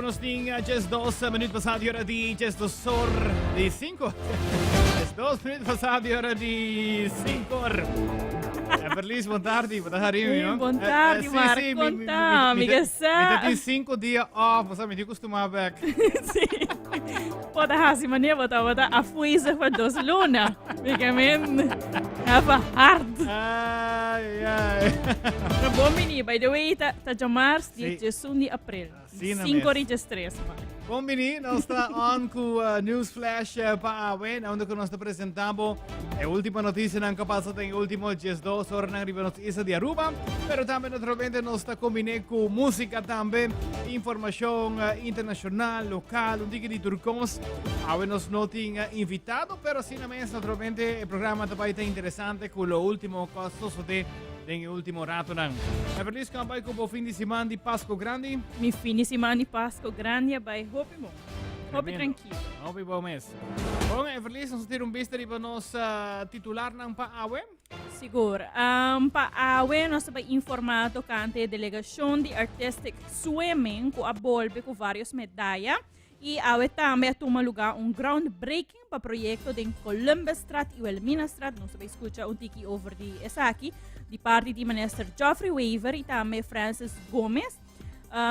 Nos tin 12 minuut pasá di ora di 12 or di 5. 12 minuut pasá di ora di 5 or. Everlis, bon tardi. Bo ta hari, no? Bon tardi, Mark. Conta, mi ke sa. Mi tin 5 dia off, bo sa mi tin costuma back. Sí. Bo ta hasi manera bo tabata afwezig pa 2 luna. Mi ke men have a hard. Ai, ai. Pero bon bini. By the way, ta, ta djamars di 11 di april. Asina 5 mes. ora y 13, man. Bon bini, nos ta on ku News Flash pa awe, na unda ku nos ta presentabo e último noticianan ku pasa den e último 12 horanan riba nos isla di Aruba. Pero tambe naturalmente nos ta kombiné ku músika tambe, informashon internashonal, lokal, un tiki di tur kos. Awe nos no tin invitado, pero asina mes naturalmente e programa ta bai ta interesante ku lo último ku a sosodé den e último ratonan. Everlis, kon a bai ku bo fin di siman di Pasco Grandi? Mi fin di siman di Pasco Grandi a bai hopi bon. Hopi Tremendo. trankilo. Hopi bon mes. Bon, Everlis, nos a tira un bista riba nos titularnan pa awe. Sigur. Pa awe nos ta bai informá tokante e delegashon di Artistic Swimming ku a bolbe ku vários medaya. I awe tambe a tuma lugá un groundbreaking pa proyekto den Columbusstraat i Wilhelminastraat. Nos ta bai skucha un tiki over di esaki di parti di Minister Geoffrey Wever i tambe Francis Gomez.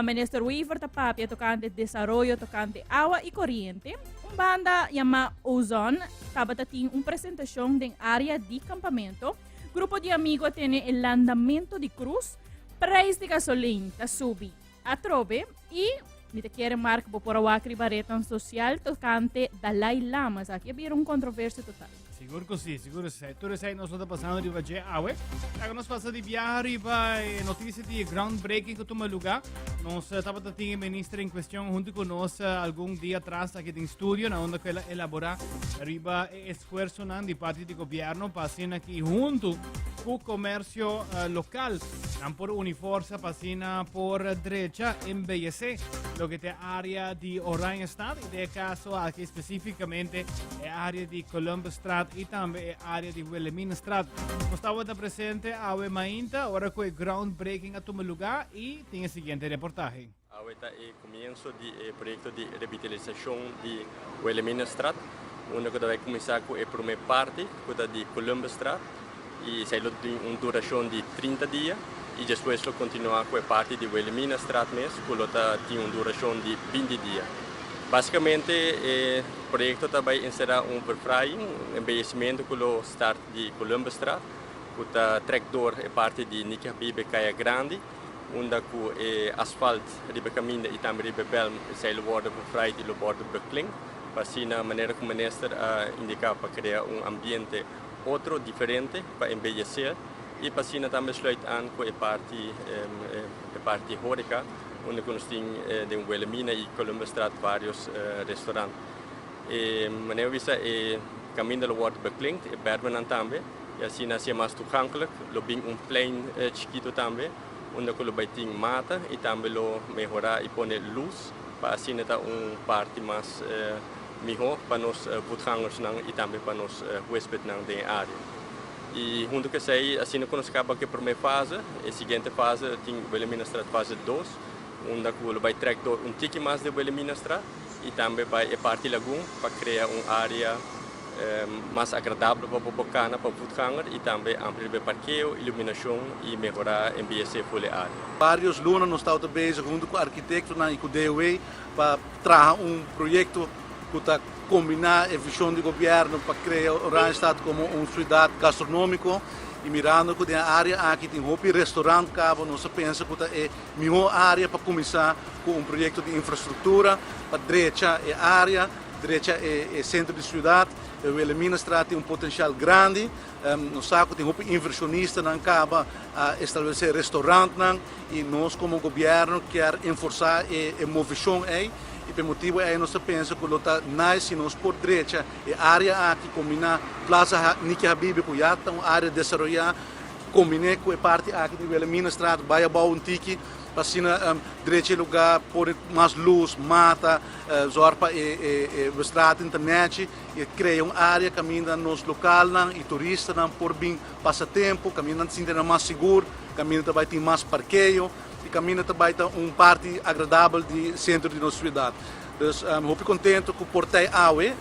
Minister Wever ta papia tokante desaroyo tokante awa i koriente. Un banda yamá Ozon tabata tin un presentashon den área di kampamento. Grupo di amigo a tene e landamento di krus. Prijs di gasolin ta subi atrobe i mi ta kere Mark bo por a wak riba retnan sosial tokante Dalai Lama. Esaki a bira un kontroversia total. Sigur ku si, sigur ku si. Tur esei nos lo ta pasando riba dje awe. Laga nos pasa di biaha riba e notisia di e groundbreaking ku tuma lugá. Nos tabata tin e minister en kuestion huntu ku nos algun dia atras aki den studio na unda ku el a elaborá riba e esfuersonan di parti di gobièrnu pa asina ki huntu ku komersio lokal nan por uni forsa pa asina por drecha embeyesé loke ta e área di Oranjestad i den e kaso aki spesífikamente e área di Columbusstraat i tambe e área di Wilhelminastraat. Nos tabata presente awe mainta ora ku e groundbreaking a tuma lugá i tin e siguiente reportahe. Awe ta e comienso di e proyecto di revitalisacion di Wilhelminastraat, unda cu ta bay cuminsa cu e prome parti cu ta di Columbusstraat y esey lo tin un duracion di 30 dia y despues lo continua cu e parti di Wilhelminastraat mes cu lo ta tin un duracion di 20 dia. Basicamente e proyecto ta bay encera un verfraaiing, un embellecimento cu lo start di Columbusstraat cu ta trek door e parti di Nicky Habibe Caya Grandi, unda cu e asfalt riba e caminda y tambe riba e berm esey lo wordo verfraaid y lo wordo beklind pa asina manera cu minister a indica pa crea un ambiente otro diferente pa embellecer y pa asina tambe sluit aan cu e parti e parti horeca unda cu nos tin den Wilhelmina y Columbusstraat varios restaurant. E manera bisa e caminda lo wordo beklind, e bermnan tambe. Y asina hacié mas toegankelijk. Lo bin un plein chikito tambe unda cu lo bay tin mata y tambe lo mehora y pone luz pa asina ta un parti mas miho pa nos voetgangersnan y tambe pa nos huespednan den e area. Y hunto cu esey asina cu nos caba cu e prome fase, e siguiente fase tin Wilhelminastraat fase dos unda cu lo bay trek door un tiki mas di Wilhelminastraat y tambe bay e parti Lagun pa crea un area mas agradabel pa bo por cana pa voetganger y tambe amplia riba e parkeo, iluminacion y mehora embellece full e area. Varios luna nos tabata bezig hunto cu arkitectonan y cu DOW pa traha un proyecto cu ta combina e vision di gobierno pa crea Oranjestad como un ciudad gastronomico y mirando cu den e area aki tin hopi restaurant caba nos a pensa cu ta e miho area pa cuminsa cu un proyecto di infrastructura pa drecha e area. Drecha e sentro di siudat, e Wilhelminastraat tin un potensial grandi. Nos sa ku tin hopi invershonistanan kaba a establesé restaurantnan i nos komo gobièrnu kier enforsá e movishon ei. I pa e motibu ei nos ta pensa ku lo ta nice si nos por drecha e área aki, kombiná Plaza Niki Habibi ku ya ta un área desaroyá, kombiné ku e parti aki di Wilhelminastraat, bai abou un tiki pa asina drecha e lugá, pone mas lus, mata. Zorg pa e straat ta nechi y crea un area caminda nos localnan y turistanan por bin pasa tempo, caminda nan ta sinti nan mas sigur, caminda ta bay tin mas parkeo. y caminda ta bay ta un parti agradabel di centro di nos ciudad. Dus hopi contento cu por tey awe.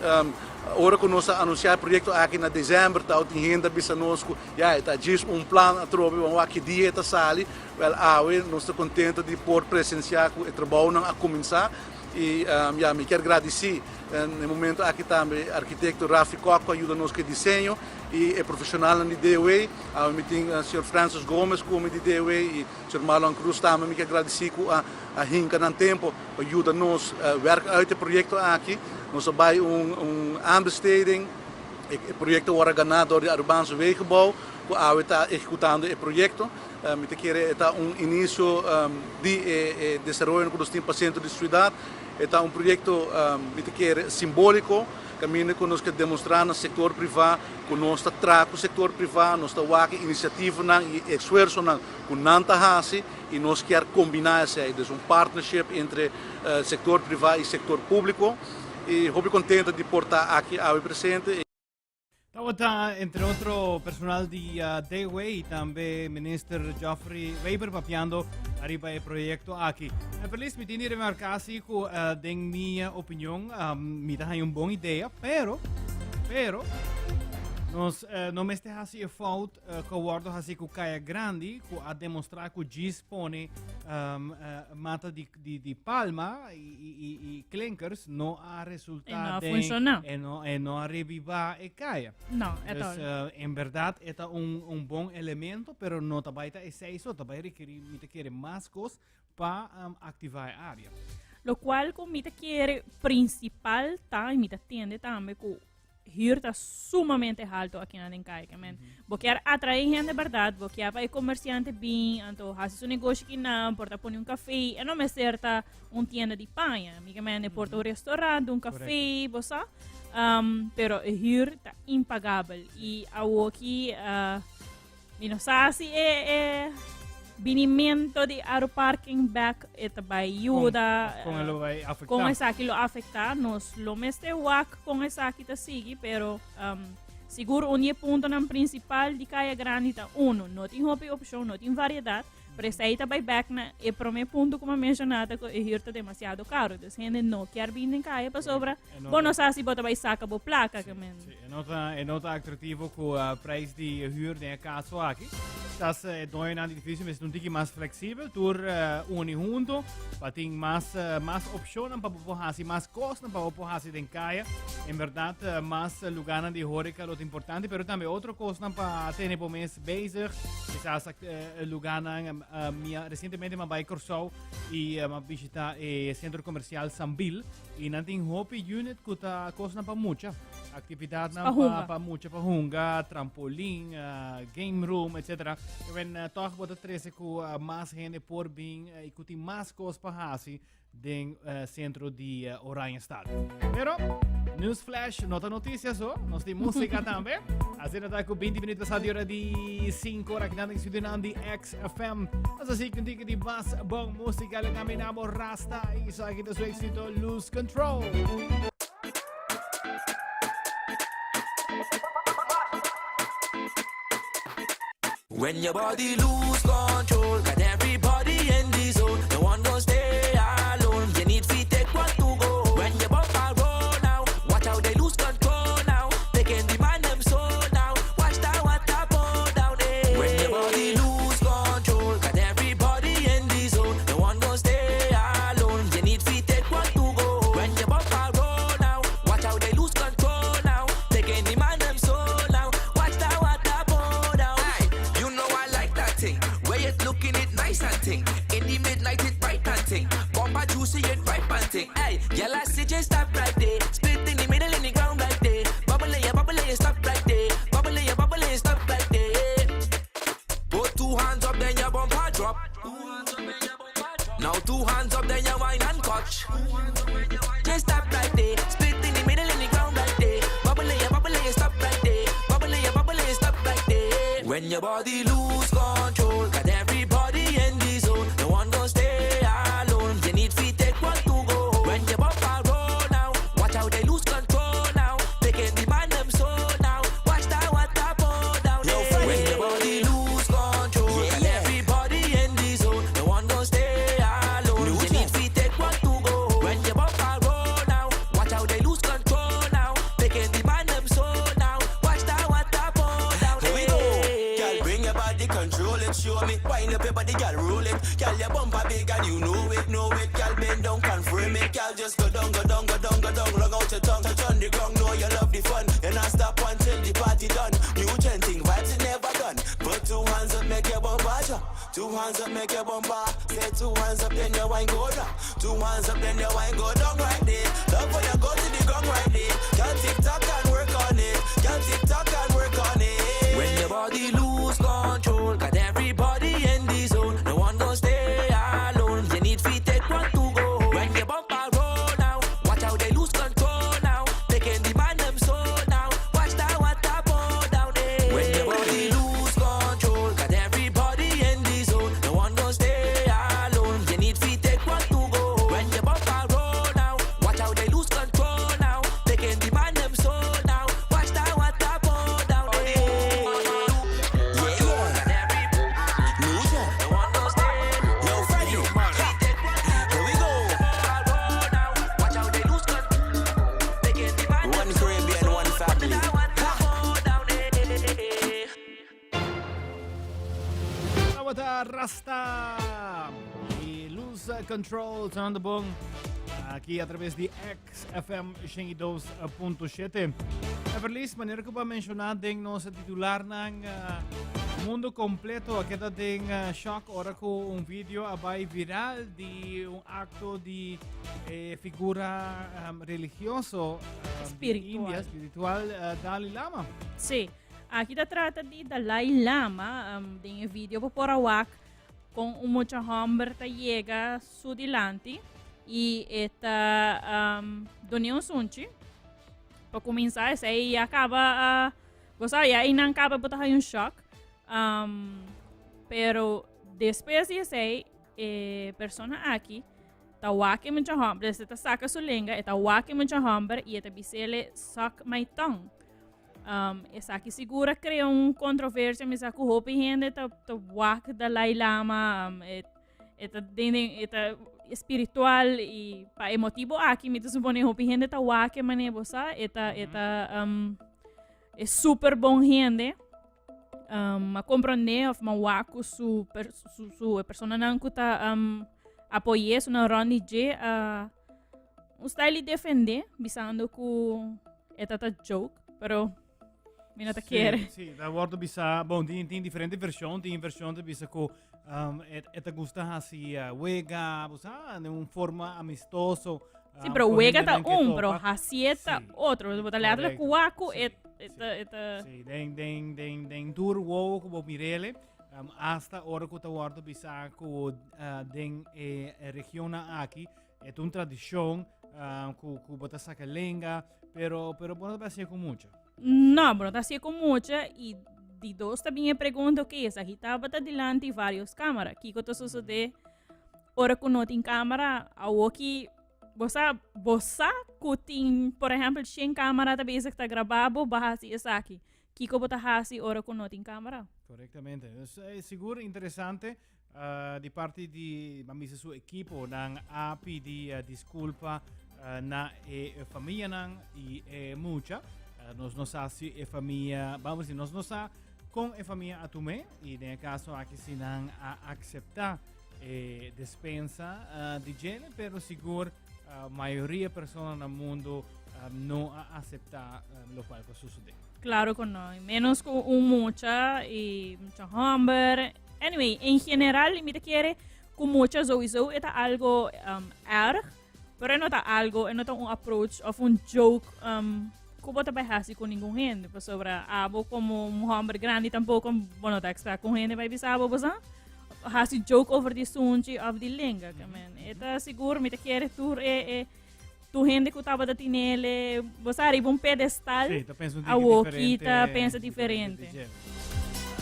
Ora cu nos a anuncia e proyecto aki na december tawata tin hende a bisa nos cu ya e ta djis un plan atrobe, ban wak ki dia e ta sali. Wel awe nos ta contento di por presencia cu e trabounan a cuminsa y ya mi kier gradici na e momento aki tambe arquitecto Rafi Kok cu a yuda nos cu e diseño y e profesionalnan di DOA. Awe mi tin señor Francis Gomez cu mi di DOA y señor Marlon Cruz tambe mi kier gradici cu a hinca nan tempo pa yuda nos werk uit e proyecto aki. Nos a bay un aanbesteding, e proyecto a worde gana door di Arubaanse Wegenbouw cu awe ta ehecutando e proyecto. Mi ta kere e ta un inicio di e desaroyonan cu nos tin pa centro di ciudad. E ta un proyecto mi ta kere simbolico, caminda cu nos ke demostra na sector priva cu nos ta traha cu sector priva, nos ta wak e iniciativanan y e esfuerzonan cu nan ta haci y nos kier combina esey. Dus un partnership entre sector priva y sector publico y hopi contento di por ta aki awe presente. Tabata entre otro personal di DW y tambe minister Geoffrey Weber papiando ariba e proyecto aki. En feliz mi tin di remarca si cu den mi opinion mi ta haña un bon idea, pero pero nos no mester haci e fout Ku a wòrdu hasi ku Kaya Grandi ku a demostrá ku djis pone mata di di di palma i i i klinkers no a resultá E no a den funshoná. e no e no a revivá e kaya. No, e Dus ta. en bèrdat e ta un un bon elemento pero no ta bai ta esei so, ta bai rekerí mi ta kere mas kos pa aktivá e área. Lokual ku mi ta kere prinsipal ta i mi ta tende tambe ku huur ta sumamente halto aki na den Cai. Men, bo kier atrae hende berdad, bo kier pa e comerciante bin, anto hasi su negoshi kinan, por ta pone un café, e no mester ta un tienda di paña. Mi ke men, por ta un restaurant, un café, bo sa. Pero e huur ta impagabel. Y awoki, Mi no sa si e, e binimento di Aru Parking back e ta bai yuda. Con, con lo bai afecta. Con esaki lo afecta. Nos lo mester wak con esaki ta sigui, pero sigur un di e puntonan principal di Kaya Grandi ta uno, no tin hopi opcion, no tin variedad. Pero esei ta bai bek na e promé punto ku mi a menshoná ta ku e hür ta demasiado karo. Dus hende no kier bini den kaya pasobra bo no sa si bo ta bai saka bo plaka. Sí, sí. E no ta, e no ta atractivo ku prijs di huur den e kaso aki. Tas e doñonan di edificio mester un tiki mas flexibel, tur uni hunto pa tin mas mas opcionnan pa bo por hasi, mas kosnan pa bo por hasi den kaya. En berdad mas lugarnan di horeca lo ta importante, pero tambe otro kosnan pa tene bo mes bezig. Quizás lugarnan mi a recientemente mi a bai Kòrsou i mi a bishita e centro comercial Sambil i nan tin hopi unit ku ta kosnan pa mucha. Actividadnan Pa hunga. pa mucha pa hunga, trampolin, game room, etcétera. I men tòg bo ta trese ku mas hende por bin i ku tin mas kos pa hasi den centro di Oranjestad. Pero, newsflash, no ta noticia so, nos tin música tambe. Asina ta cu 20 minutos pasado di hora di 5 ora aquí den studio di XFM. Nos así con di mas bon música, le caminamos rasta y so aquí su éxito Lose Control. When your body lose control, got everybody in the zone. No one gonna stay alone. You need to take one to go. When your bumper roll now, watch how they lose control now. Taking the man them soul now. Watch that water pour down. Eh. When your body lose control, got everybody in the zone. No one gonna stay alone. You need to take one to go. When your bumper roll now, watch how they lose control now. Taking the man them soul now. Watch that water pour down. Aye, you know I like that thing. Way it looking it nice and thing. In the midnight it bright and thing. Bumper juicy it ripe and thing. Hey, yellow see just stop right there. Split in the middle in the ground right there. Bubble yeah, bubble yeah, stop right there. Bubble yeah, bubble yeah, stop right there. Put two hands up, then your bumper drop. Now two hands up, then you wine and touch. Just stop right there. Split in the middle in the ground right there. Bubble yeah, bubble yeah, stop right there. Bubble yeah, bubble yeah, stop right there. When your body lose control, got everybody in the zone. No one gonna stay alone. You need to take one to go. When your bumper roll now, watch how they lose control now. Taking the man them soul now. Watch that water pour down. When your body lose control, got everybody in the zone. No one gonna stay. Show me. Wind up your body, girl, roll it. Girl, your bumper big and you know it, know it. Girl, bend down, confirm it. Girl, just go down, go down, go down, go down. Long out your tongue, touch on the ground. Know you love the fun. You not stop until the party done. New chanting vibes, it never done. Put two hands up, make your bumper jump. Two hands up, make your bumper. Say two hands up, then your wine go down. Two hands up, then your wine go down right there. Love when you go to the ground right there. Girl, tick tock and work on it. Girl, tick tock and work on it. When your body lose control, got everybody in the zone. No one gonna stay alone. You need to take one to go. When your bumper roll now, watch how they lose control now. Taking the man them soul now. Watch that what that pour down there. When your body lose control, got everybody in the zone. No one gonna stay alone. You need to take one to go. When your bumper roll now, watch how they lose control now. Taking the man them soul now. Watch that what that pour down there. Yeah, yeah. New gen. Yo, Freddie. Here we go. One Caribbean, one family. Tabata Rasta y Lose Control sonando bon aki atraves di XFM 102.7. Everlis, manera ku bo a menshoná den nos titularnan, mundo kompleto a keda den shock ora ku un video a bai viral di un akto di e figura religioso di Spiritual. India, spiritual, Dalai Lama. Sí. Aki ta trata di Dalai Lama. Den e video bo por a wak con un mucha homber ta yega su dilanti y e ta done un sunchi. Pa cuminsa esey ya caba, bo sa ya eynan caba bo ta haya un shock. Pero despues di esey e persona aki ta wak e mucha homber, e ta saca su lenga, e ta wak e mucha homber y e ta bisele suck my tongue. Esaki sigur a crea un controversia, mi sa cu hopi hende ta wak Dalai Lama, e ta den den, e ta espiritual y pa e motibo aki mi ta supone hopi hende ta wak e mane, bo sa, e ta, e ta, e super bon hende. A comprende of ma wak cu su per, su, su e personanan cu ta, apoye su nan rond di dje, un style di defende, bisando cu e ta ta joke, pero mi no ta kere. Sí, ta wordo bisa, bon, tin diferente version, tin version ta bisa cu e ta gusta hasi wega, bo sa, den un forma amistoso. Sí, pero con wega ta hendenan que un, pero topa. hasi ta otro. Bo ta letterlijk waku, e ta Sí, den tur wowo cu bo mirele, hasta ora cu ta wordo bisa cu den e regionnan aki, E ta un tradicion cu bo ta saca lenga, pero bo no ta hacié cu mucha. No, bo no ta hacié cu mucha y di dos ta bin e pregunta, ok, esaki tabata dilanti varios camara, kico ta sucede ora cu no tin camara? Awoki bo sa, bo sa cu tin, por ehempel, shen camara ta bezig ta graba bo, bo a haci esaki. Kico bo ta haci ora cu no tin camara? Correctamente. Dus, sigur interesante. Di parti di Mamisa su ekipo nan a pidi disculpa na e famianan y e mucha. Nos no sa si e famia, vamos decir, nos no sa con e famia a tume y den e caso aki si nan a acepta e despensa di djele, pero sigur mayoria persona na mundo no a acepta locual cu a sucede. Claro cu no, y menos cu un mucha y mucha homber. Anyway, en general mi ta kere cu mucha sowieso e ta algo erg, pero e no ta algo, e no ta un approach of un joke cu bo ta bay haci cu ningun hende, pasobra abo como un homber grandi tampoco bo no ta expect cu un hende bay bisa abo bosa haci joke over di sunchi of di lenga, ke men. E ta sigur, mi ta kere tur e tur hende cu tabata tinele, bo sa, riba un pedestal, Sí, ta pensa un tiki awo diferente, kita pensa diferente. di dje.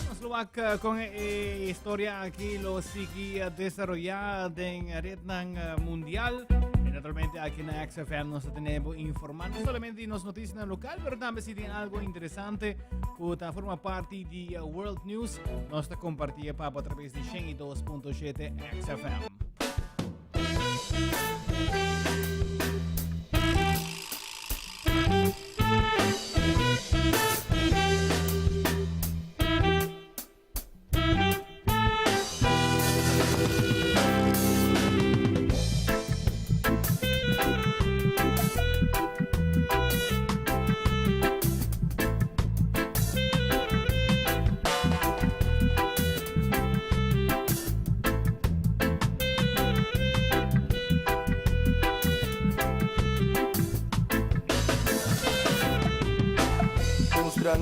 Nos lo wak con e historia aki lo sigui desaroya den rednan mundial. Y naturalmente aki na XFM nos ta tenebo informa no solamente di nos noticianan local, pero tambe si tin algo interesante cu ta forma parti di World News, nos ta comparti pa bo a través di 102.7 XFM.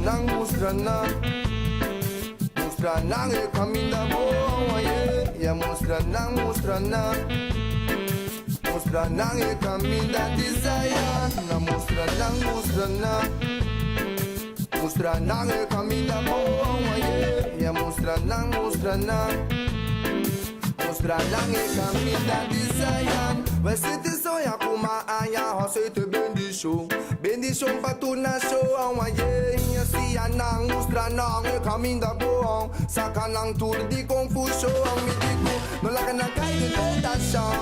nan, mustra nan. Mustra nan e caminda bon, yeah. Yeah, mustra nan, mustra nan. Mustra nan e caminda di Zion. Na mustra nan, mustra nan. Mustra nan e caminda bon, yeah. Yeah, mustra nan, mustra nan. Mustra nan e caminda di Zion. We si ta soña ku m'a haña hasi bendishon. Bendishon pa tur nashon, yeah. Siña nan, mustra nan e kaminda bon. Saka nan tur di konfushon. Mi di ku, no laga nan kai den tentashon.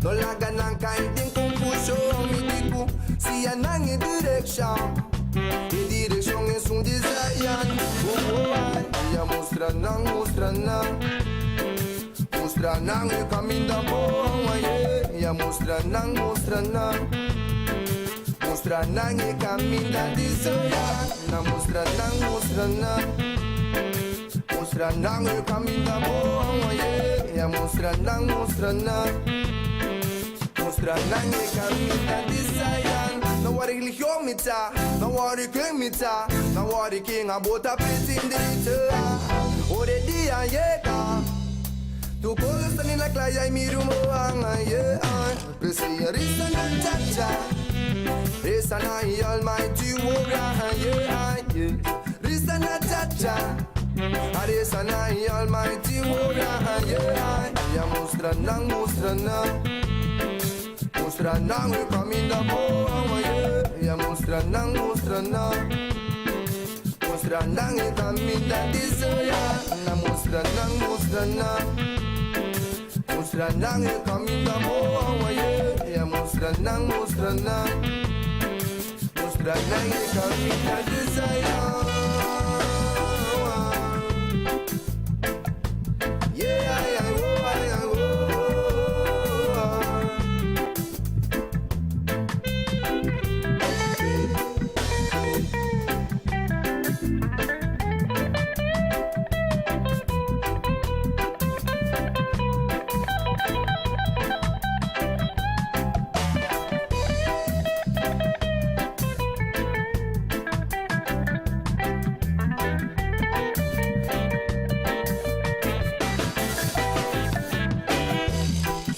No laga nan kai den konfushon. Mi di ku, siña nan e direkshon. E direkshon ta un di Zion. Oh, yeah, mustra nan, mustra nan. Mustra nan e kaminda bon, yeah. Yeah, mustra nan, mustra nan. Mustra nan e kaminda di Zion. Na mustra nan, mustra nan. Mustra nan e kaminda bon, yeah. Yeah, mustra nan, mustra nan. Mustra nan e kaminda di Zion. No worry religion mi ta, no worry king mi ta, no worry king about a pretender. Ora dia yega. Tu kosa ni la klaya mi rumo yeah. P'esei resa na Jah Jah. Resa na Almighty Warrior, yeah. Resa na Jah Jah. Resa na Almighty Warrior, yeah. Yeah, mustra nan, mustra nan. Mustra nan e kaminda bon, yeah. Yeah, mustra nan, mustra nan. Mustra nan e kaminda di Zion. Na mustra nan, mustra nan. Mustra nan e kaminda bon, yeah. Yeah, mustra nan, mustra nan. Mustra nan e kaminda di Zion. Yeah, oh.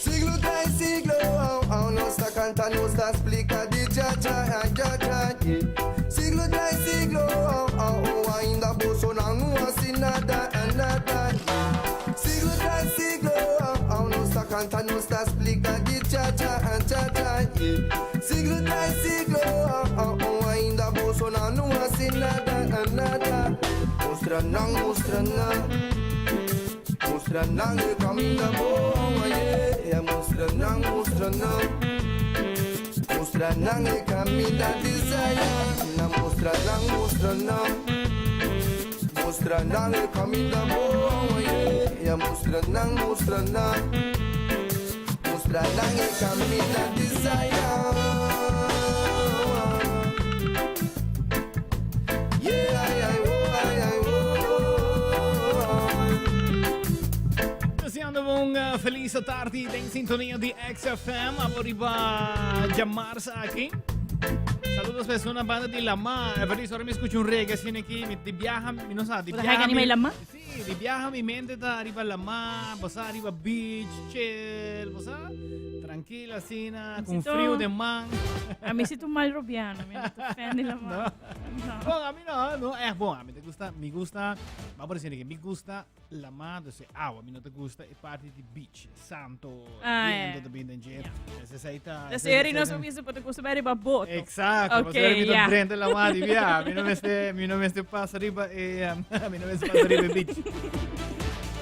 Siglo tras siglo, oh, nos ta kanta, nos ta splika di Jah Jah, Jah Jah, yeah. Siglo tras siglo, oh, ainda Bolsonaro no hasi nada, nada, yeah. Siglo tras siglo, oh, nos ta kanta, nos ta splika di Jah Jah, Jah Jah, yeah. Siglo tras siglo, oh, ainda Bolsonaro no hasi nada, nada. Mustra nan, mustra nan. Mustra nan e kaminda bon, yeah. Mustra nan, mustra nan. Mustra nan e kaminda di Zion. Na mustra nan, mustra nan. Mustra nan e kaminda bon, yeah. Mustra nan, mustra nan. Mustra nan e kaminda di Zion. Yeah, oh. Deseando un felis tardi den sintonia di XFM. Ariba djamars aki. Saludos persona banda di Lama. Feliz ora mi skucha un reggae asina aki. Mi di biaha, mi no sa, di Bo ta biaha. anima lama? Si, di biaha mi mente ta ariba lama, pasa ariba beach, chill, pasa trankil asina, ku friu den man. Ami si ta mal rubiano, mi no ta fan di lama. No. Bon, ami no, no, bon, ami ta gusta, mi gusta, ban bisa ku mi gusta lama, dus awa, mi no ta gusta e parti di beach, santo, bientu ta bin den dje. Esei ta. Dus eri no so bisa pa gusta riba boto. Exacto, okay, mi ta drenta lama di bia, mi no mester pasa riba e, mi no mester pasa riba e beach.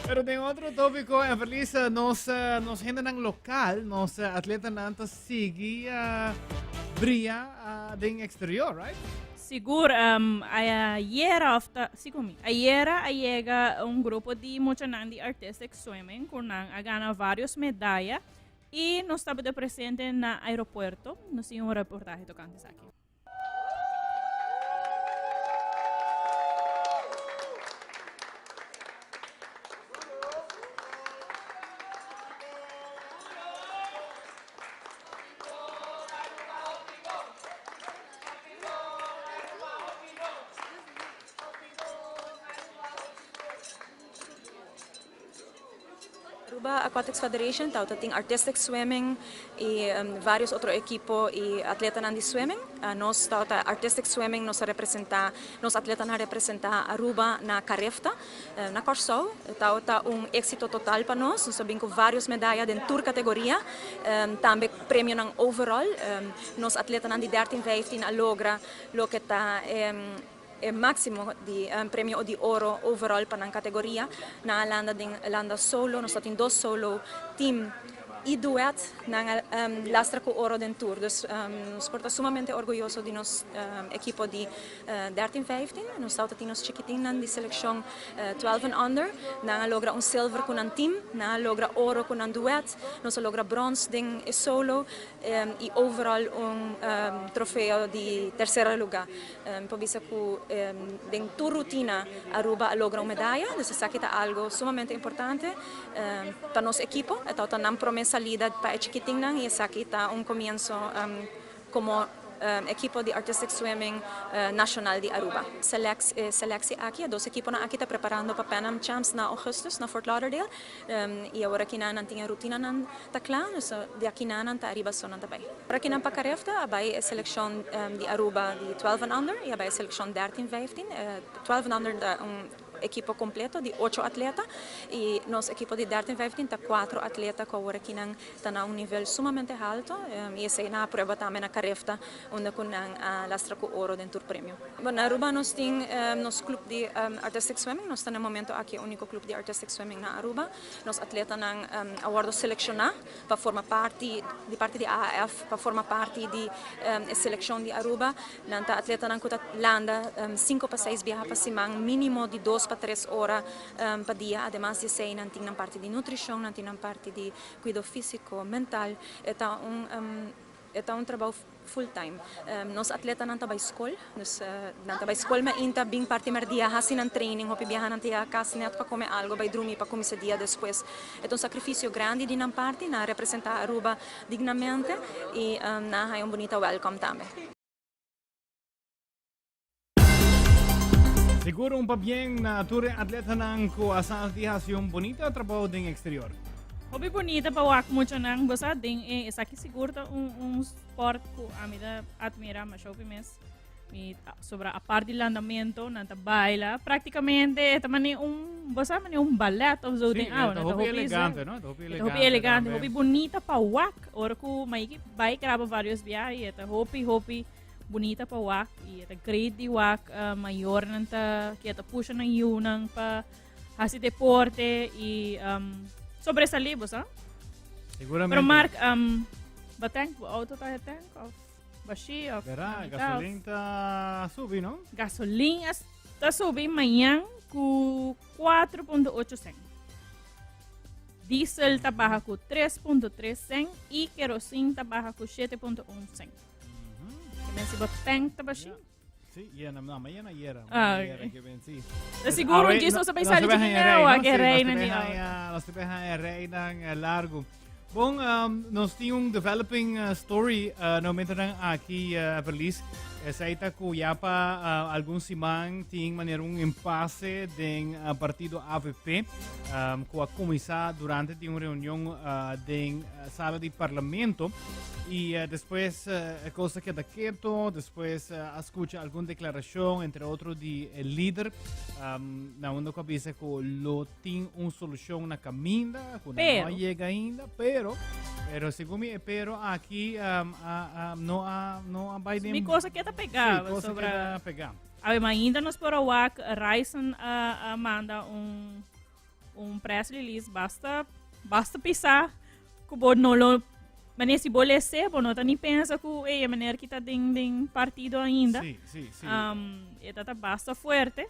Pero tin otro tópiko, Everlisa, nos hendenan lokal, nos atletanan ta sigui bria den exterior, right? Sigur, ayera of ta, si komi, ayera a yega un grupo di muchanan di artistic swimming ku nan a gana varios medaya i nos tabata presente na aeropuerto. Nos tin un reportahe tokante esaki. Aruba Aquatics Federation tawata tin Artistic Swimming y varios otro ekipo y atletanan di swimming. Nos tawata Artistic Swimming nos a representa, nos atletanan a representa Aruba na Carifta na Kòrsou. Tawata un exito total pa nos, nos a bin cu varios medaya den tur categoria, tambe premionan overall. Nos atletanan di dertin, vijftin a logra loke ta e máximo di premio di oro overall pa nan categoria. Nan a landa den landa solo, nos ta tin dos solo team y duet, nan a lastra cu oro den tur. Dus nos por ta sumamente orguyoso di nos ekipo di dertin vijftin. Nos tawata tin nos chikitinnan di seleccion 12 and under, nan a logra un silver cu nan team, nan a logra oro cu nan duet, nos a logra brons den e solo y overall un trofeo di tercera lugar. Mi por bisa cu den tur rutina Aruba a logra un medaya, dus esaki ta algo sumamente importante pa nos ekipo. E tabata nan prome salida pa e chikitinnan y esaki ta un comienso como ekipo di Artistic Swimming Nacional di Aruba. E selectie aki, e dos ekiponan aki ta preparando pa Pan Am Champs na augustus na Fort Lauderdale y awor aki nan tin e rutinanan ta kla, dus di aki nan ta ariba so nan ta bai. Ora ki nan pa Carifta a bai e selekshon di Aruba di 12 and under y a bai e selekshon 13, 15. 12 and under ta un ekipo kompleto di ocho atleta y nos ekipo di 13, 15 ta kuatro atleta ku awor aki nan ta na un nivel sumamente halto y esei nan a prueba tambe na Carifta unda ku nan a lastra ku oro den tur premio. Bon, na Aruba nos tin nos club di Artistic Swimming, nos ta na e momento aki e unico club di Artistic Swimming na Aruba. Nos atletanan a wordo selecciona pa forma parti di parti di AAF, pa forma parti di e seleccion di Aruba. Nan ta atletanan cu ta landa cinco pa seis biaha pa siman, minimo di dos pa tres ora pa dia. Ademas di esey nan tin nan parti di nutricion, nan tin nan parti di cuido fisico, mental. E ta un E ta un trabou full time. Nos atletanan ta bai skol, dus nan ta bai skol mainta bin parti merdia hasi nan training, hopi biaha nan ta yega kas nèt pa kome algo bai drumi pa kuminsá dia despues. E ta un sakrifisio grandi di nan parti, nan a representá Aruba dignamente i nan a haña un bunita wèlkòm tambe. Sigur un pabien na tur e atletanan ku a sa di hasi un bonita trabou den exterior. Hopi bonita pa wak muchanan bo sa den e esaki sigur ta un un sport ku ami ta admira masha hopi mes. Mi sobra apart di landamento nan ta baila praktikamente e ta mane un bo sa mane un ballet of zo Sí, den awa. e ta Nan ta hopi hopi elegante, no? Ta hopi E ta hopi elegante elegante, tambe. hopi bonita pa wak. Ora ku Maiki bai graba varios biaha i e ta hopi hopi Bunita pa wak y e ta great di wak uh, mayornan ta que ta pusha nan yiunan pa hasi deporte y um, sobresalir, bo sa? Seguramente. Pero Mark, um, ba tank, bo auto ta tank of bashi of Verá, mitad? gasolin ta subi, no? Gasolin ta subi mañan ku 4.8 cent. Diesel ta baha ku 3.3 cent y kerosene ta baha ku 7.1 cent. Que men si bo tank ta bashi. Sí, yena, no, mañana yera. Ah, Mañana yera ok. que ven, sí. Ta seguro un djis no sa bay sali chiquineo a que reina ni auto. Nos te beha reina largo. Bon, nos tin un developing story no mientras aki Verlies. Esei ta ku ya pa algun siman tin manera un impasse den partido AVP ku a kuminsá durante di un reunion den sala di parlamento y despues e cosa keda keto, despues a scucha algun declaracion entre otro di e lider um, na unda ku a bisa ku lo tin un solucion na caminda, ku no a yega ainda, pero pero segun mi e pero aki um, a, a, no a no a bai den Mi cosa keda pegá Sí, cosa sobra keda pegá. A ver, ainda nos por a wak Ryson a, a manda un Un press release basta basta pisá ku bo no lo manera si bo lese bo no ta ni pensa ku ey e manera ki ta den den partido ainda. Sí, sí, sí. E ta ta basta fuerte.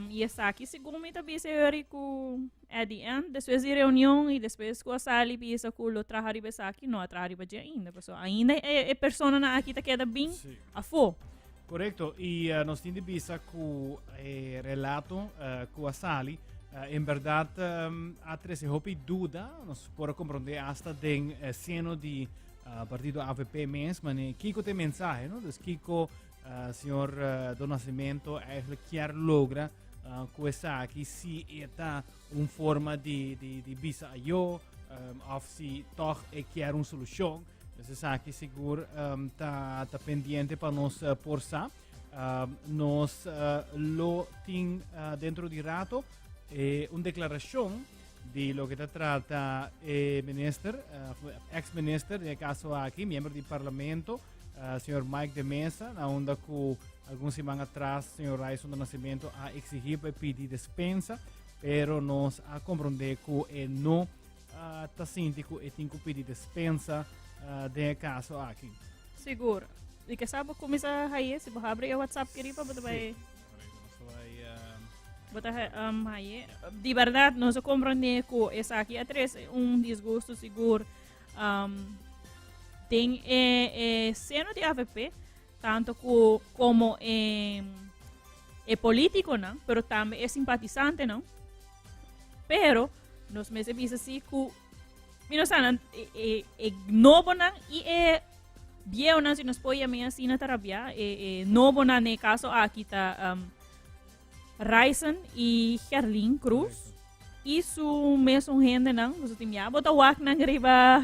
Y esaki segun mi ta bisa yori ku at the end despues di reunion y despues ku a sali bisa ku lo traha riba esaki no a traha riba dje ainda. Paso ainda e personanan aki ta keda bin Sí. afó. Correcto, y uh, nos tin di bisa cu eh, relato uh, cu a sali, uh, en verdad um, a trece hopi duda, nos por comprende hasta den uh, seno di uh, partido AVP mes, mane Kiko te mensaje, no? Dus Kiko, uh, señor uh, Don Nascimento eigenlijk kier logra Ku esaki si e ta un forma di, di, di bisa ayo um, of si toch e kier un solucion. Dus esaki sigur um, ta, ta pendiente pa nos uh, por sa. Um, nos uh, lo tin uh, dentro di rato eh, un declaracion di loke ta trata e minister, uh, ex-minister, den e caso aki, miembro di parlamento, uh, señor Mike de Mesa, na unda cu algun siman atras señor Ryson do Nascimento a exigi pa pidi despensa, pero nos a comprende cu e no uh, ta sinti cu e tin cu pidi despensa uh, den e caso aki. Sigur. I ke sa bo kuminsá haye, si bo habri e WhatsApp keriba, bo ta bai... Bo ta um, haye. Di berdad, nos a comprende cu esaki a trece un disgusto sigur um, den e, e seno di AVP, tanto cu como e, e politiconan, pero tambe e simpatizantenan. Pero, nos mester bisa si cu, mi no sa, nan, e, e, e nobonan y e bieunan, si nos por yam'é asina, ta rabiá. E, e nobonan den e kaso aki ta um, Ryson i Gerlin Cruz. I su mesun hendenan, boso tin ya bo ta wak nan riba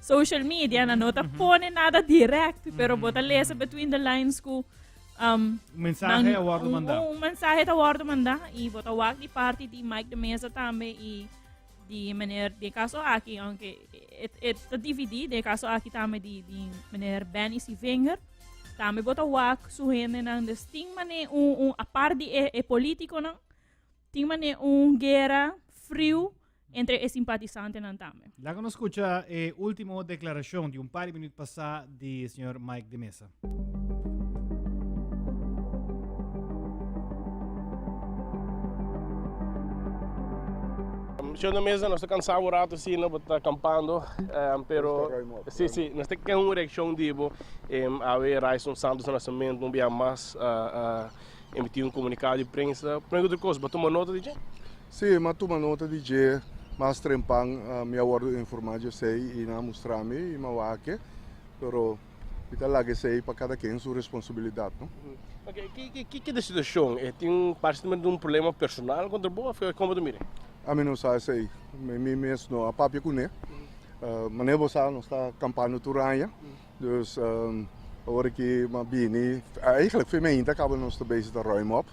social media, nan no ta pone nada direct, pero bo ta lesa between the lines ku um, Un mensahe nan- a wordo un- mandá. Un, mensahe ta wordo mandá i bo ta wak di parti di Mike de Meza tambe i di meneer, den caso aki, aunque e, e ta dividí, den caso aki tambe di, di meneer Benny Sivinger, tambe bo ta wak su hendenan, dus tin mane un, un apart di e, e politiconan, tin mane un guera friu entre e simpatisantenan tambe. Laga nos scucha e ultimo declaracion di un par di minuut pasa di señor Mike de Meza. Señor de Meza, nos ta cansá un rato asina, bo ta campando, pero si, si, nos ta ken un reaccion di bo. Awe Ryson Santos na Nascimento un bia mas a emiti un comunicado di prensa. Prome cu tur cos, bo a tuma nota di dje? Si, mi a tuma nota di dje mas trempan. Mi a wordo informa dje esey y nan a mustra mi y mi a wak-e, pero Mi ta laga esei pa kada ken su responsabilidat, no? Ok, ki ta e situashon? E tin parse di un problema personal kontra bo òf kon bo ta mira? Ami no sa esei. Mi mes no a papia kuné. Manera bo sa nos ta kampando tur aña. Dus ora ki mi a bini, eigenlijk fe mi ainda kaba nos ta bezig ta ruim op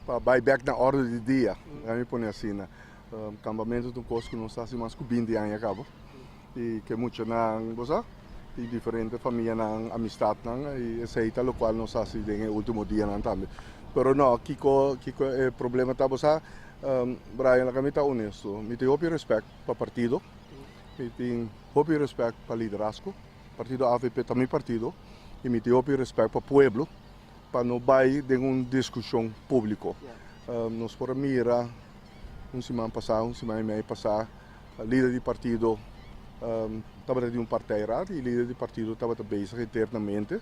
pa bai bek na orde di dia. Laat mi pone asina. Kampamentu ta un kos ku nos ta hasi mas ku binti aña kaba. I ke muchanan, bo sa, tin diferente famianan, amistatnan, i esei ta lokual nos hasi den e último dianan tambe. Pero no, kiko, kiko e problema ta, bo sa, Brian, laga mi ta honesto, mi tin hopi rèspèt pa partido, mi tin hopi rèspèt pa liderazgo, partido avp ta mi partido, i mi tin hopi rèspèt pa pueblo, pa no bai den un diskushon públiko. Nos por a mira un siman pasá, un siman i mei pasá, Lider di partido tabata di un partijraad y lider di partido tabata bezig internamente.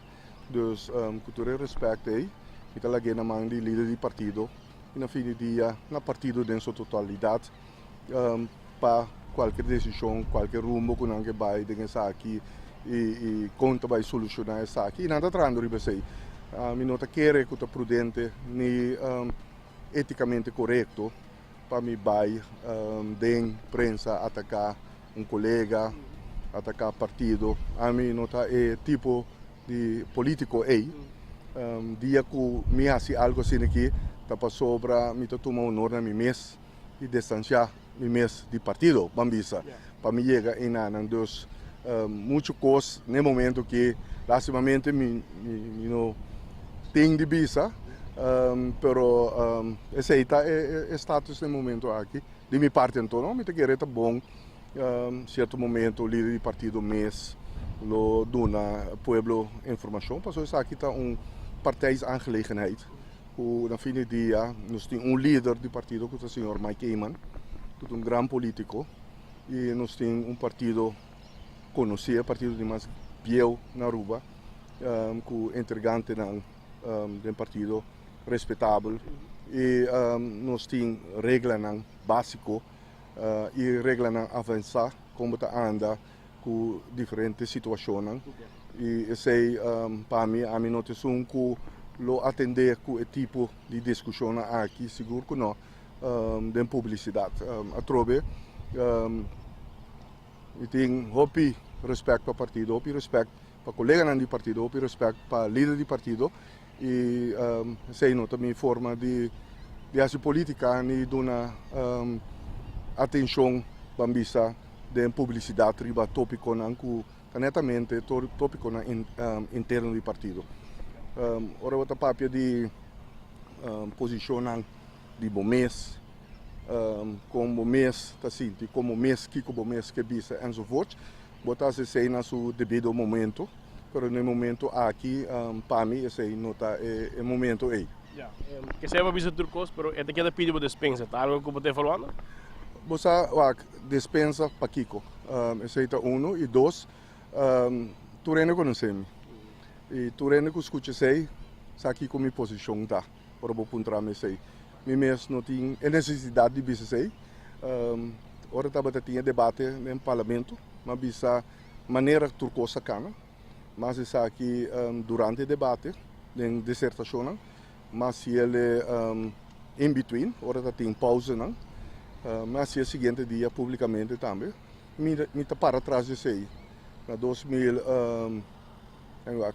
Dus cu tur e respect ey mi ta lag'e na man di lider di partido y na fin di dia na partido den su totalidad pa cualkier decision, cualkier rumbo cu nan ke bay den esaki y con ta bay soluciona esaki y nan ta trahando riba esey. Mi no ta kere cu ta prudente ni eticamente corecto pa mi bai den prensa ataká un kolega, ataká partido. Ami no ta e tipo di polítiko ei. Dia ku mi hasi algu asina aki ta pasobra mi ta tuma honor na mi mes i distansiá mi mes di partido, ban bisa, pa mi yega einanan. Dus muchu kos n'e momento aki lastimamente mi mi no tin di bisa, pero esei ta e status n'e momento aki di mi parti. Anto no mi ta kere ta bon sierto momento lider di partido mes lo duna pueblo informashon pasobra esaki ta un partijsaangelegenheid ku na fin di dia nos tin un lider di partido ku ta señor Mike Eman ku ta un gran politico. y nos tin un partido conoci, e partido di mas bieu na Aruba, cu entregantenan den partido respetabel y nos tin reglanan basico y reglanan avansa con bo ta anda cu diferente situacionnan y esey pa mi, ami no ta esun cu. lo atendé ku e tipo di diskushonnan aki, sigur ku no den publisidat. Atrobe mi tin hopi rèspèt pa partido, hopi rèspèt pa koleganan di partido, hopi rèspèt pa lider di partido i esei no ta mi forma di hasi politika ni duna atenshon ban bisa den publisidat riba topikonan ku ta netamente topikonan interno di partido. Ora bo ta papia di posishonnan di bo mes, kon bo mes ta sinti, kon bo mes, kiko bo mes ke bisa enzovoorts, bo ta hasi esei na su debido momento, pero na e momento aki pa mi esei no ta e momento ei. Ya, kesei bo a bisa tur kos, pero e ta keda pidi bo despensa, ta algo ku bo ta evaluando? Bo sa, wak, despensa pakiko? Esei ta uno, i dos, tur hende konosé mi, i tur hende ku skucha esei sa kiko mi posishon ta ora bo puntra mi esei. Mi mes no tin e nesesidat di bisa esei. Ora tabata tin e debate den parlamento, mi a bisa manera tur kos a kana, mas esaki durante e debate den disertashonnan, mas si el in between, ora ta tin pauzenan, mi a hasi e siguiente dia publikamente tambe. Mi ta para tras di esei. Na 2000,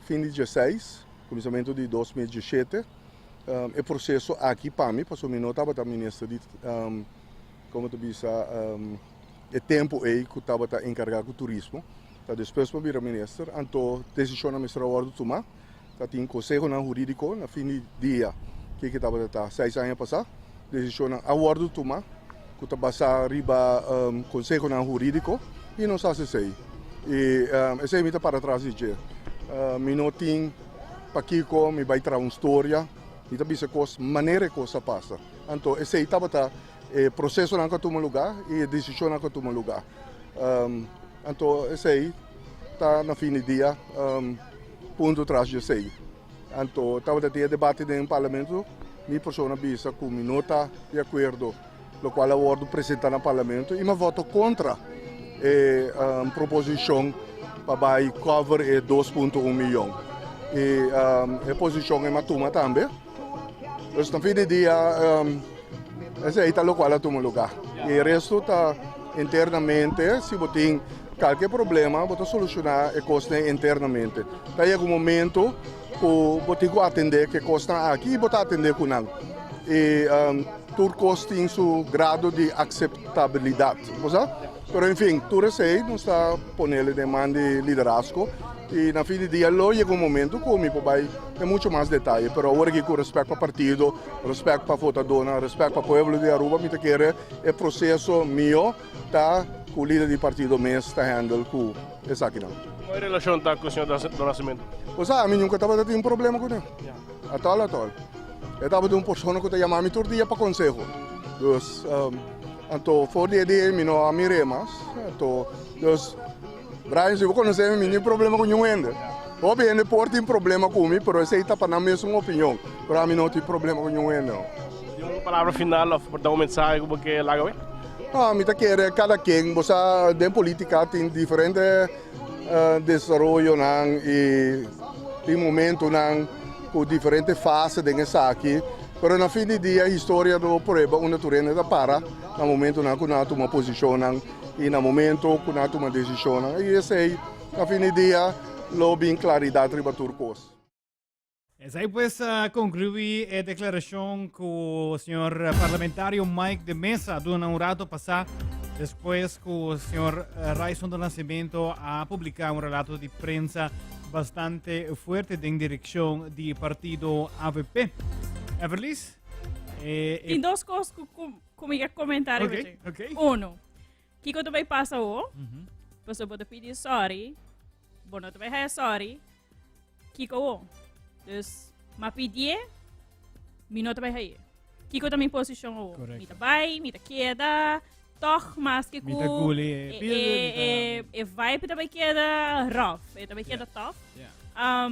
fin di dieseis, kuminsamentu di 2017, e proseso aki pa mi, pasobra mi no tabata minister di, komo ta bisa, e tempu ei ku tabata enkargá ku turismo, ta despues mi a bira minister, anto desishonnan mester a wòrdu tumá. Ta tin konsehonan hurídiko na fin di dia kiko tabata ta seis aña pasá. Desishonnan a wòrdu tumá ku ta basá riba konsehonan hurídiko i nos hasi esei. I esei mi ta para tras di dje. Mi no tin pakiko mi bai traha un storia, mi ta bisa kos manera e kos a pasa. Anto esei tabata e prosesonan ku a tuma lugá i e desishonnan ku a tuma lugá. Anto esei ta na fin di dia punto tras di esei. Anto tabata tin e debate den parlamento, mi persona bisa ku mi no ta di akuerdo lokual a wòrdu presentá na parlamento i mi a vòto kontra e proposishon pa bai cover e 2.1 miyon. I e posishon ei mi a tuma tambe. Dus na fin di dia esei ta lokual a tuma lugá. I e resto ta internamente, si bo tin kalke problema bo ta solushoná e kosnan internamente. Ta yega un momento ku bo tin ku atendé ku e kosnan aki i bo ta atendé ku nan. I tur kos tin su grado di akseptabilidat, bo sa? Pero en fin, tur esei nos ta ponele den man di liderazgo i na fin di dia lo yega un momento ku mi por bai den mucho mas detaye. Pero awor aki ku rèspèt pa partido, rèspèt pa votadónan, rèspèt pa pueblo di Aruba mi ta kere e proseso mihó ta ku lider di partido mes ta handle ku esakinan. Kon e relashon ta ku señor Do Nascimento? Bo sa, mi nunka tabata tin problema kuné. Atòl atòl. E tabata un persona ku ta yama mi tur dia pa konseho. Dus, anto for di e dia ei mi no a mir'é mas. Anto, dus, Brian, si bo konosé mi, mi no tin problema ku niun hende. Hopi hende por tin problema ku mi, pero esei ta pa nan mes un opinion. Pero ami no tin problema ku niun hende no. Tin un palabra final òf por ta un mensahe ku bo ke laga wei? No, mi ta kere kada ken, bo sa den politica tin diferente desaroyonan y tin momentonan ku diferente fase den esaki, pero na fin di dia historia lo prueba unda tur hende ta para na momentonan ku nan a tuma posishonnan y na momento ku nan a tuma desishonnan y esei na fin di dia lo bin klaridat riba tur kos. Esai pues a conclui e declaracion cu señor parlamentario Mike de Meza duna un rato pasá despues cu señor Raison do Nascimento a publica un relato di prensa bastante fuerte den direccion di partido AVP. Everlis? Eh, eh, Tin dos cos cu, cu, cu mi ke comentar okay, okay. Uno, kiko ta bay pasa ho? Mm -hmm. Paso bo ta pidi sorry, bo no ta bay haya sorry, Kiko wo? Dus, ma pidié, mi no ta bai haye. Kiko ta mi posishon wo? Mi ta bai, mi ta keda, toch maske ku... Mi ta guli e e, e, e, e vibe ta bai keda rough, e ta bai keda tough. Yeah.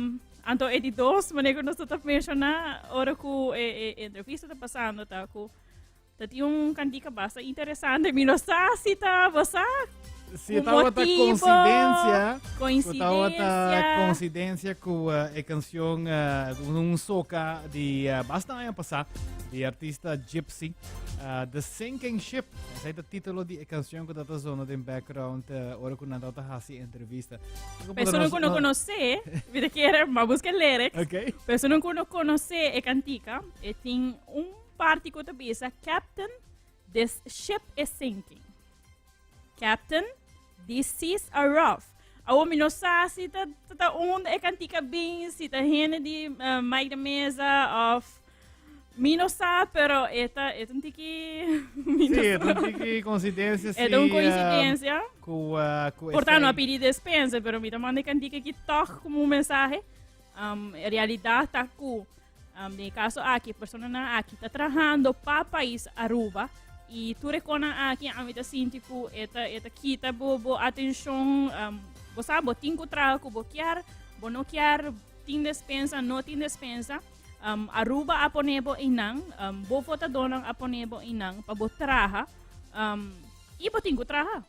Anto e di dos, mané ku nos ta menshoná, ora ku e, e entrevista ta pasando, ta ku... Ta tin un kantika basta interesante. Mi no sa si ta bo sa. Si Un tabata motivo, coincidencia. Ku Coincidencia. tabata coincidencia ku eh, e canción eh, un soca di eh, basta aña pasá di artista Gypsy. Eh, The Sinking Ship. Esei ta título di e canción ku tata zona den background eh, ora ku nan tabata hasi entrevista. Persona ku no konosé, mi ta kere, ma buska lyrics. Ok. Persona ku no konosé e kantika, e tin un Parti ku ta bisa, Captain, this ship is sinking. Captain, these seas are rough. Awor mi no sa si ta, ta, ta unda e kantika bin, si ta hende di uh, Mike de Meza of mi no sa, pero e ta, e ta un tiki... mi no Sí, sa. e un tiki coincidencia. E ta un coincidencia. Ku, uh, ku Por ta no a esei- pidi despensa, pero mi ta manda e kantika aki toch como un mensahe. Um, e realidad ta ku Den e kaso aki, e personanan aki ta trahando pa pais Aruba y tur e konan aki ami ta sinti ku e ta e ta kita bo bo atenshon. Bo sa bo tin ku traha ku bo kier, bo no kier, tin despensa, no tin despensa. Aruba a pone bo einan, bo votadónan a pone bo einan pa bo traha y bo tin ku traha.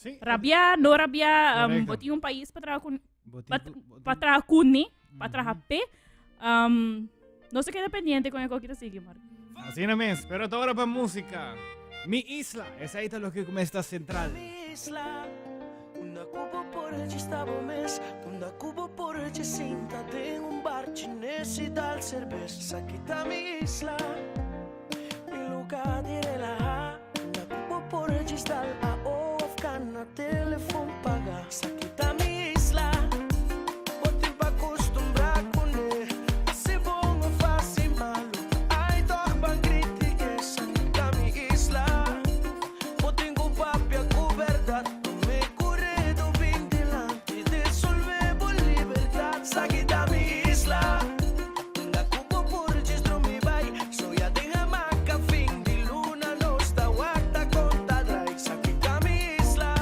Sí. Rabia, no rabia, bo Correcto. tin un pais pa traha ku Bo tin pa, ku- bo pa tin- traha kuné, pa traha p'e. No se keda pendiente con e koki ta sigui, Mark. Asina mes, pero ta ora pa música. Mi isla, esei ta loke ku mester central. Mi isla, unda ku bo por djista bo mes, unda ku bo por dje sinta den un bar chines i dal serbes. Esaki ta mi isla, mi lugar di relaha, unda ku bo por djis dal AO of kana telefon paga. Esaki ta mi isla, bo tin pa kustumbrá kuné, hasi bon of hasi malu, ai tòg ban kritik'é. Esaki ta mi isla, bo tin ku papia ku bèrdat, promé ku redu bin dilanti, desolvé bo libertat. Esaki ta mi isla. Unda ku bo por djis drumi bai Soya den hamaka fin di luna Nos ta wak ta konta drai Esaki ta mi isla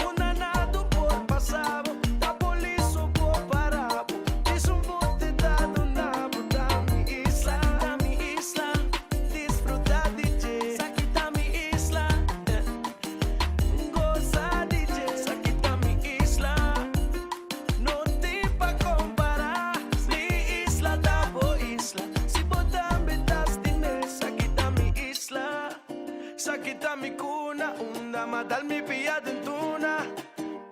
Unda nada por pasa bo Ta polis o por para bo Djis un bote ta duna bo Ta mi isla Ta mi isla Disfruta di dje Esaki ta mi isla Goza di dje Esaki ta mi isla. No tin pa kompará, mi isla ta bo isla. Si bo tambe ta stim'é, esaki ta mi isla. Esaki ta mi kuna, unda m'a dal mi pia den tuna.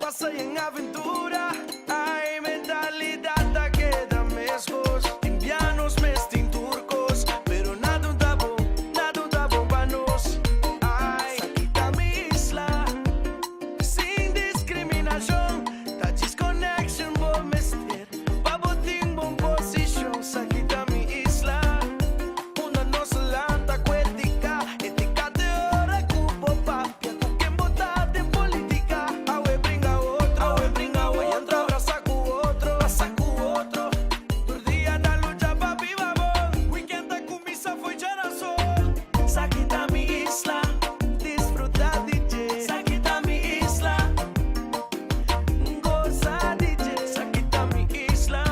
Pasa yen aventura, ai mentalidat ta keda meskos. Tin bia nos mes tin tur kos, pero nada un ta bon, nada un ta bon pa nos. Ai, esaki ta mi isla. Sin discriminacion, ta djis connection bo mester pa bo tin bon posicion. Esaki ta mi isla, unda nos lanta cu etica. Etica te ora cu bo papia cu ken bo ta den politica. Awe bringa otro, awe bringa otro, mañana abraza cu otro, abraza cu otro. Tur dia ta lucha pa biba bon, weekend ta cuminsa fo'i djarazon. Esaki ta mi isla. Disfruta di dje. Esaki ta mi isla. Goza di dje. Esaki ta mi isla.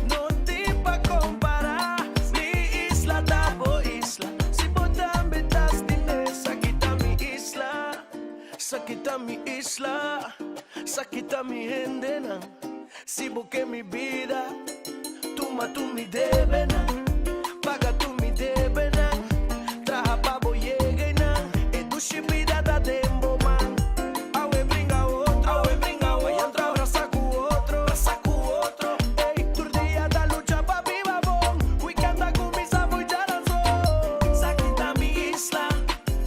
No tin pa compara. Mi isla ta bo isla. Si bo tambe ta stim'é. Esaki ta mi isla. Esaki ta mi isla. Esaki ta mi hendenan. Si bo ke mi bida, tuma tur mi debenan. Paga tur mi debenan. Traha pa bo yega einan. E dushi bida ta den bo man. Awe bringa otro, awe bringa otro. Mañan abrasa ku otro, brasa ku otro. Ey, tur dia ta lucha pa biba bon. Weekend ta kuminsa fo'i djaranzon. Esaki ta mi isla,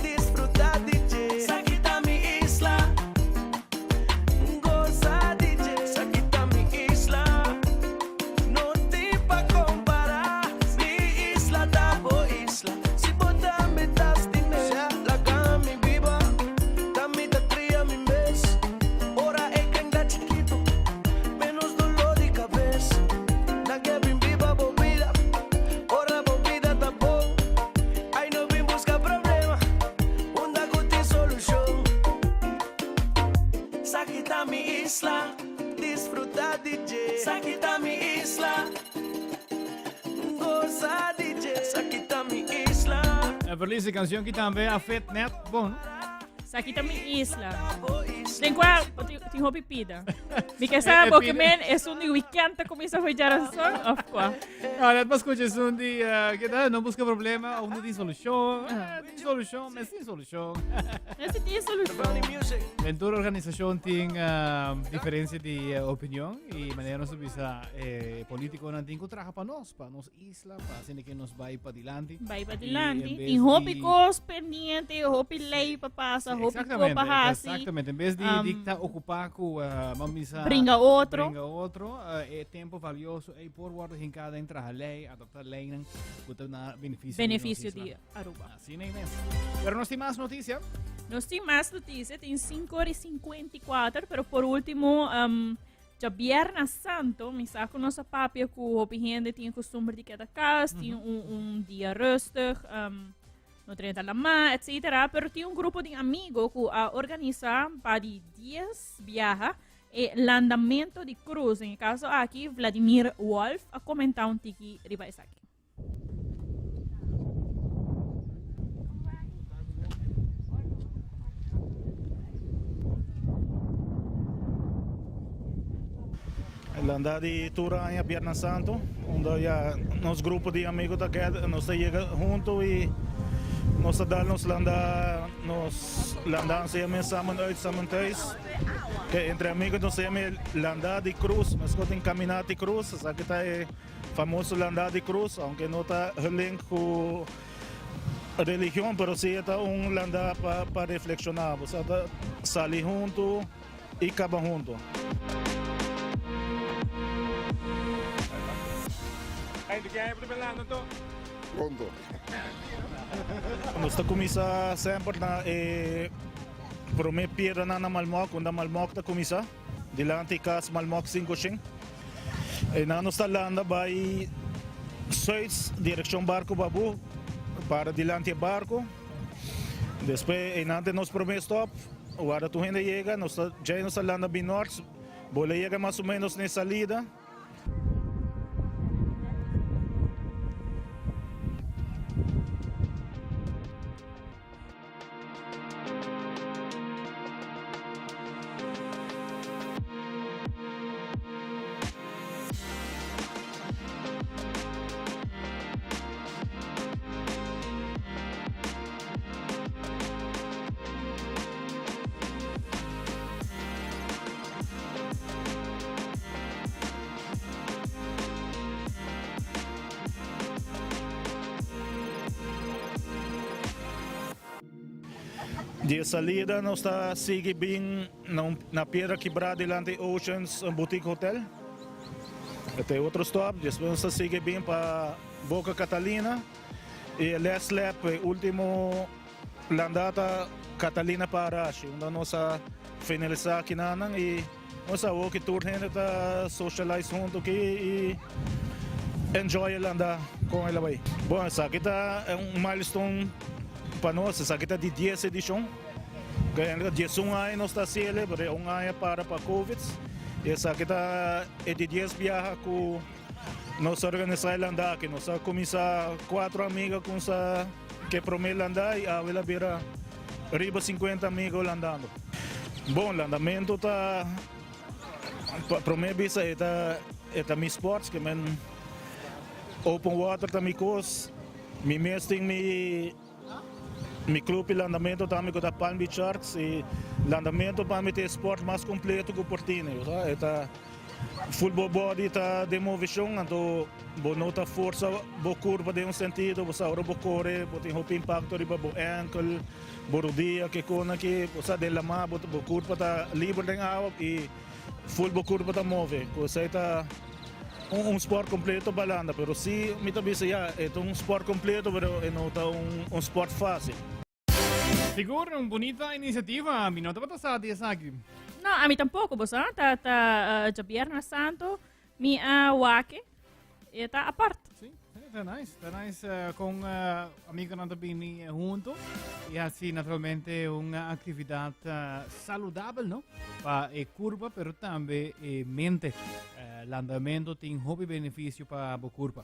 disfruta di dje. Esaki ta mi isla. Goza di dje. Esaki ta mi isla. No tin pa compara. Everly, canción aki tambe a fit net bon. Esaki ta mi isla. Den kua tin hopi pida. Mi ke sa bo ke men es un di weekend ta kuminsa for Jarason of kua. No, net pa skucha es un di ke ta no buska problema, un di solushon. Tin solushon, mes tin solushon. Mes tin solushon. Den tur organisashon tin diferensia di opinion i manera nos a bisa e politikonan tin ku traha pa nos, pa nos isla pa asina ke nos bai padilanti. Bai padilanti. Tin hopi kos pendiente, hopi lei pa pasa, hopi ko pa hasi. Exactamente. En bes di um, dicta ocupa ku uh, mamisa bringa otro. Bringa otro, uh, e tempo valioso ei por wordo hincada en traha lei, adopta leinan ku ta na beneficio beneficio di Aruba. Asina mes. Pero nos tin mas noticia. Nos tin mas noticia, tin 5 horas y 54, pero por último, um, Djabièrnè Santo, mi sa ku nos a papia ku hopi hende tin e kustumber di keda kas, tin un, un dia rustig, um, no drenta lamá, etcetera. Pero tin un grupo di amigo ku a organisá pa di dies biaha e landamento di krus. Den e kaso aki, Vladimir Wolf a komentá un tiki riba esaki. Landa di tur aña Bierna Santo, unda ya nos grupo di amigo ta keda, nos ta yega hunto y nos ta dal nos landa, nos landansa yama samen uit, samen thuis. Ke entre amigo nos ta yama landa di cruz, meskos tin caminata di cruz, esaki ta e Famoso Landá di Cruz, aunke no ta gelink ku religion, pero si e ta un landá pa pa reflekshoná. Bo sa ta sali huntu i kaba huntu. Nos ta kuminsá semper na e promé piedranan na Malmok, unda Malmok ta kuminsá. Dilanti kas Malmok 500. Einan nos ta landa bai zuid direkshon Barco Babu, para dilanti e barco. Despues einan ta nos prome stop. Warda tur hende yega, nos ta djei nos ta landa bin nort, bole yega mas o menos na e salida. Di e salida nos ta sigui bin na Piedra Kibrá dilanti Oceans Boutique Hotel. E ta e otro stop. Despues nos ta sigui bin pa Boca Catalina y e last lap, e ultimo landá ta Catalina pa Arashi unda nos a finalisá kinanan y nos a wou ki tur hende ta socialize hunto aki y enjoy e landá kon el a bai. Bon, esaki ta un milestone pa nos, esaki ta di dies edishon. Diesun aña nos ta hasi el, pero un aña para pa covid y esaki ta e di dies biaha ku nos a organisá e landá aki. Nos a kuminsá kuatro amiga kumsa ke promé landá y awe el a bira riba sinkuenta amigo landando. Bon, landamentu ta pa promé bisa e ta e ta mi sport, ke men open water ta mi kos. Mi mes tin mi mi club di landamentu tambe ku ta Palm Beach Sharks y landamentu pa mi ta e sport mas kompleto ku por tene, bo sa. E ta Full bo body ta den moveshon, anto bo no ta forsa bo kurpa den un sentido, bo sa ora bo kore bo tin hopi impakto riba bo enkel, bo rodia, ke kona ki, bo sa den lamá bo bo kurpa ta liber den awa i full bo kurpa ta move, ku esei ta un un sport kompleto pa landa, pero si mi ta bisa ya e ta un sport kompleto pero e no ta un un sport fásil. Sigur, un bunita inisiativa. Mi no tabata sa di esaki. No, a mi tampoco, bo sa. Ta, ta uh, djabièrnè santo mi a wak e ta apart. Sí, sí, ta nice. Ta nice uh, con uh, amigonan ta bini hunto. Y así naturalmente una actividad uh, saludabel, no? Pa e curva, pero tambe e mente. Uh, landamento tin hopi beneficio pa bo curva.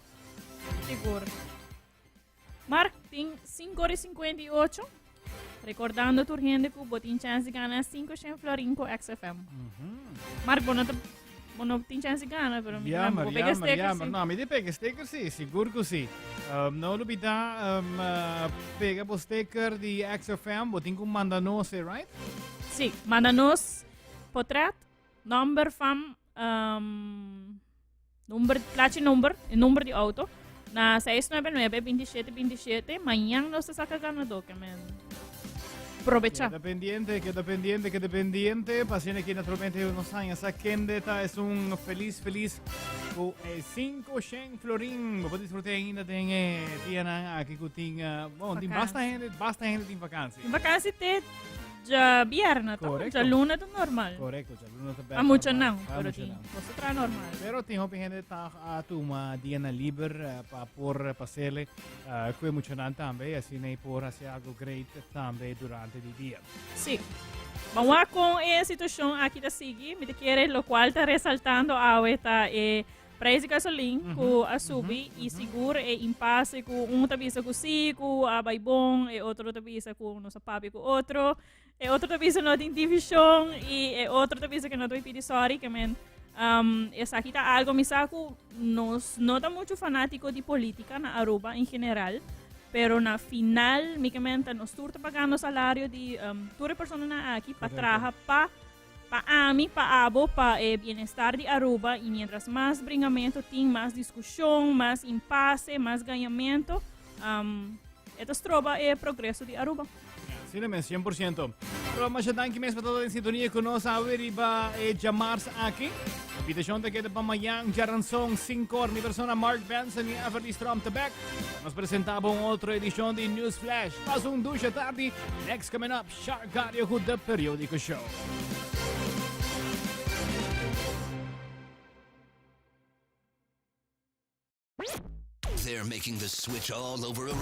Sigur. Mark, tin 5 ora y 58. Recordando tur hende cu bo tin chance di gana 500 florin cu XFM. Mark, bo no, ta, bo no tin chance di gana, pero mi Jammer, bo pega jammer, sticker, jammer. sí. No, mi di pega sticker sí, sigur cu sí. Um, no lubida um, uh, pega bo sticker di XFM, bo tin cu manda nos, eh, right? Sí, manda nos portret, nomber van um, Number, plachi number, e number di auto. Na 699-2727. Mañan nos ta saca ganador, ke men. Probecha. Keda pendiente, keda pendiente, keda pendiente. Paciente aquí naturalmente nos aña sa kende ta es un feliz, feliz ku eh, 5 shen florin. Bo disfruté ainda den eh, dianan aki ku tin, eh, bon, tin basta Vakantie. hende, basta hende tin vakantie. Vakantie te djabièrnè, to? Korekto. Djaluna ta normal. Korekto, djaluna ta bèk Pa mucha normal. nan, Pa pero mucha tin nan. kos ta traha normal. Pero tin hopi hende ta a tuma dianan liber eh, pa por pasele eh, ku e muchanan tambe, y asina e por hasi algo great tambe durante di dia. Sí. Ban wak kon e situashon aki ta sigui. Mi ta kere lokual ta resaltando awe ta e Prijs di gasolin ku a subi i sigur e impase ku un ta bisa ku si ku a bai bon, e otro ta bisa ku no sa papia ku otro, e otro ta bisa no tin divishon i e otro ta bisa ku no ta bai pidi sorry ke men um, esaki ta algo mi sa ku nos no ta mucho fanátiko di polítika na Aruba en general, pero na final mi ke men ta nos tur ta pagando salario di um, tur e personanan aki pa Correcto. traha pa Pa ami, pa abo, pa e bienestar di Aruba y mientras mas bringamento tin, mas discusion, mas impasse, mas gañamento, um, e ta stroba e progreso di Aruba. Asina mes, 100%. Pero masha danki mes pa todo en sintonia ku nos awe riba e djamars aki. Invitacion ta keda pa mañan djaranson 5 or. Mi persona Mark Benson y Everly Strom ta back. Nos presentaba un otro edicion di News Flash. Pasa un dusha tardi. Next coming up. Shark ku The Periódico Show. They're making the switch all over Aruba.